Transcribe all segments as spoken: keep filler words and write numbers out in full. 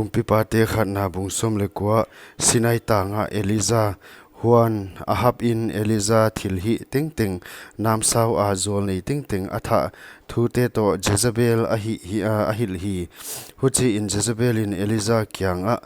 Kumpipate khatna bung sawm leh kua. Sinai tang ah Elija. Huan Ahab in Elija thilhih tengteng, namsau a zawlnei tengteng a thah thute toh Jezebel a hi, hi, a, a hilh hi. Huchiin Jezebel in Elija kiangah,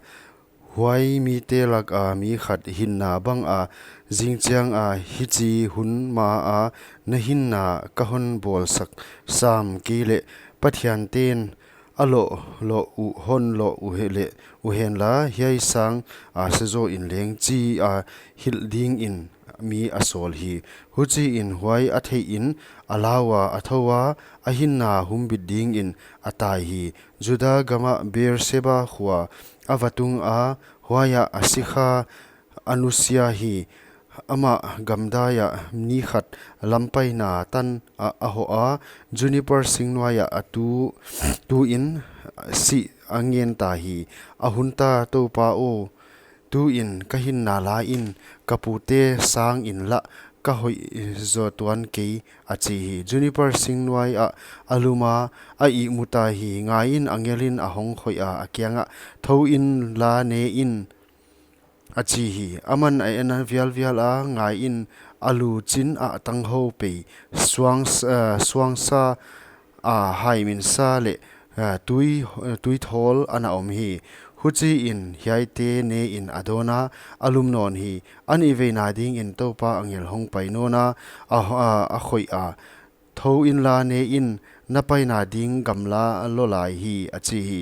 Huai mite lak a mi khat hinna bang a, zingchiang a hichi hun ma a na hinna ka hon bawlsak sam kei leh, Pathian ten a loh loh uh hon loh uh leh uh henla, hiai sang a se zaw in leng, chi a hilh dingin mi a sawl hi. Huchiin huai a theihin a lau a, a thou a, a hinna humbit dingin a tai hi. Juda gam ah Beersheba khua a va tung a, huai ah a sikha a nusia hi. Amah gamdai ah ni khat lampaina tan a, a hoh a, juniper sing nuai ah a tu, tuin sih a ngen ta hi. A hun ta, Toupa aw, tuin ka hinna la in, ka pute sang in lah ka hoih zaw tuan kei, a chi hi. Juniper sing nuai ah a lum a, a ihmu ta hi. Ngaiin, angel in a hong khoih a, a kiangah, Thou inla ne in, a chi hi. Aman a en vialvial a, ngaiin, a lu chin ah tanghou pei, suang, eh, suangsa, a, haiminsa leh, a, tui, tui thawl ana om hi. Huchiin hiaite ne in a dawn a, a lum nawn hi. A nihveina dingin Toupa angel hong pai nawn a, a, a, a khoih a, Thou inla ne in, na paina ding gamla lo lai hi, a chi hi.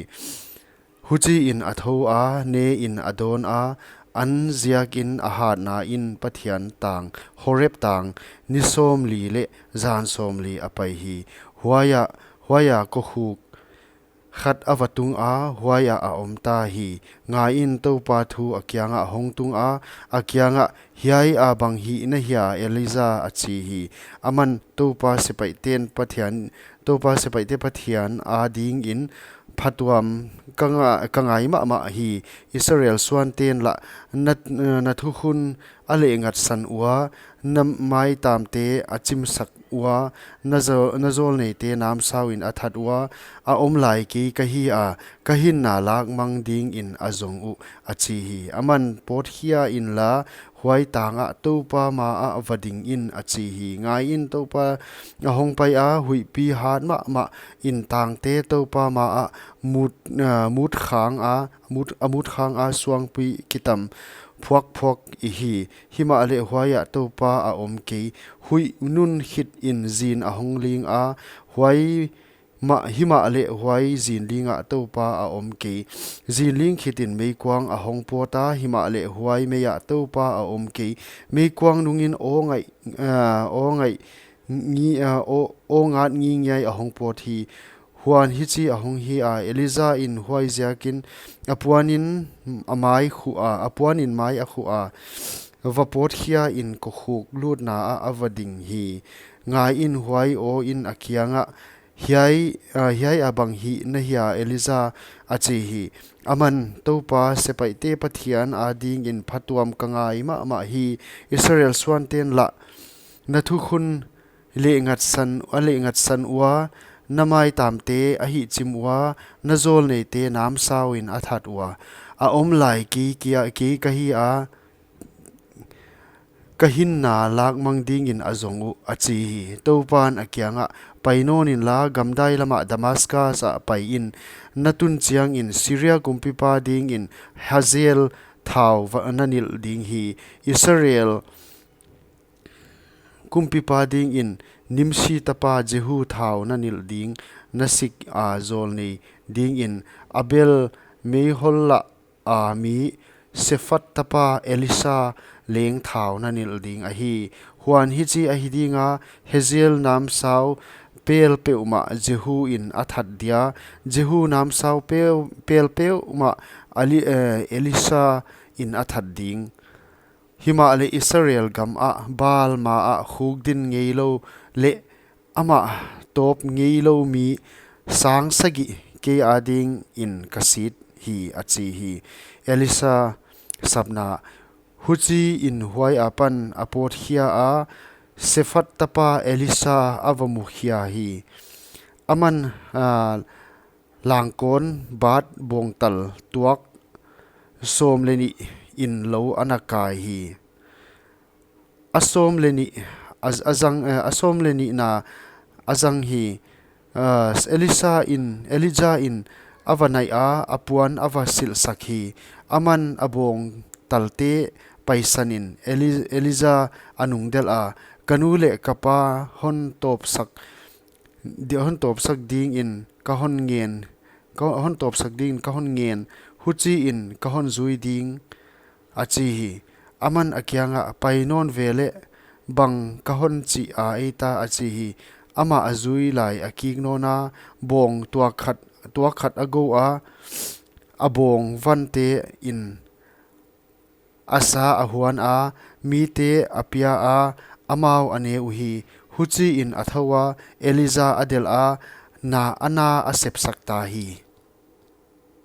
Huchiin a thou a, ne in a dawn a, an ziakin a hatna in Pathian tang, Horeb tang, ni sawmli leh zan sawmli a pai hi. Huai ah, huai ah kokhuk khat a va tung a, huai ah a om ta hi. Ngaiin, Toupa thu a kiangah hong tung a, a kiangah, Hiai a bang hih na hia, Elija, a chi hi. Aman, Toupa sepaihten Pathian, Toupa sepaihte Pathian a dingin phatuam ka nga-, ka ngai mahmah hi. Israel suanten lah na, na thukhun a lehngatsan ua, na maitamte a chimsak ua, na zaw-, na zawlneite namsauin a that ua, a om lai kei ka hi a, ka hinna lakmang dingin a zong uh, a chi hi. Aman, Pawtkhia inla, huai tang ah Toupa ma ah va ding in, a chi hi. Ngaiin, Toupa a hong pai a, huihpi hat mahmah in tangte Toupa ma ah mut, ah, mut khang a, mut, a mut khang a, suangpi kitam phuakphuak i hi. Himahleh huai ah Toupa a om kei. Huih nun khit in zin a hong ling a, huai mah, himahleh huai zin ling ah Toupa a om kei. Zin ling khit in meikuang a hong pawt a, himahleh huai mei ah Toupa a om kei. Meikuang nungin aw ngaih, ah, aw ngaih ngi, ah, aw, aw ngat ngingiai a hong pawt hi. Huan hichi a hong hi a, Elija in huai ziakin a puanin a mai khu a, a puanin mai a khu a, va pawtkhia in kokhuk lutna ah a va ding hi. Ngaiin, huai aw in a kiangah, Hiai, ah, hiai a bang hih na hia, Elija, a chi hi. Aman, Toupa sepaihte Pathian a dingin phatuam ka ngai mahmah hi. Israel suanten lah na thukhun lehngatsan, a lehngatsan ua, na maitamte a hihchim ua, na zawlneite namsauin a that ua, a om lai kei, kei, kei ka hi a, ka hinna lakmang dingin a zong uh, a chi hi. Toupan a kiangah, Pai nawn inla, gamdai lamah Damaskas ah pai in, na tun chiangin Syria kumpipa dingin Hazael thau va na nilh ding hi. Israel kumpipa dingin Nimshi tapa Jehu thau na nilh ding, na sik a zawlnei dingin Abel Meholah a mi Shaphat tapa Elisha leng thau na nilh ding ahi. Huan hichi ahi dinga, Hazael namsau pel peuhmah Jehu in a that dia, Jehu namsau pel, pel peuhmah Ali, eh, Elisha in a that ding. Himahleh Israel gam ah Baal ma ah khukdin ngeilou leh amah tawp ngeilou mi sang sagih kei adingin ka sit hi, a chi hi. Elisha sapna. Huchiin huai apan a pawtkhia a, Shaphat tapa Elisha a va mukhia hi. Aman, ah, langkawn bat bawngtal tuak sawm leh nih in lou a na kai hi. A sawm leh nih, a, a zang, eh, a sawm leh nihna a zang hi. Eh, Elisa in, Elijah in a va naih a, a puan a va silhsak hi. Aman a bawngtalte paisan in Eli-, Elijah a nungdelh a, "Ka nu leh ka pa hon tawpsak, di-, hon tawpsak ding in ka hon ngen, ka hon tawpsak ding in ka hon ngen, huchiin ka hon zui ding," a chi hi. Aman a kiangah, "Pai nawn ve leh, bang ka hon chih a ei ta?" a chi hi. Amah a zui lai a kik nawn a, bawng tuak khat, tuak khat a gou a, a bawng vante in a sa a huan a, mite a pia a, amau a ne uhi. Huchiin a thou a, Elijah a delh a, na, a na a sepsak ta hi.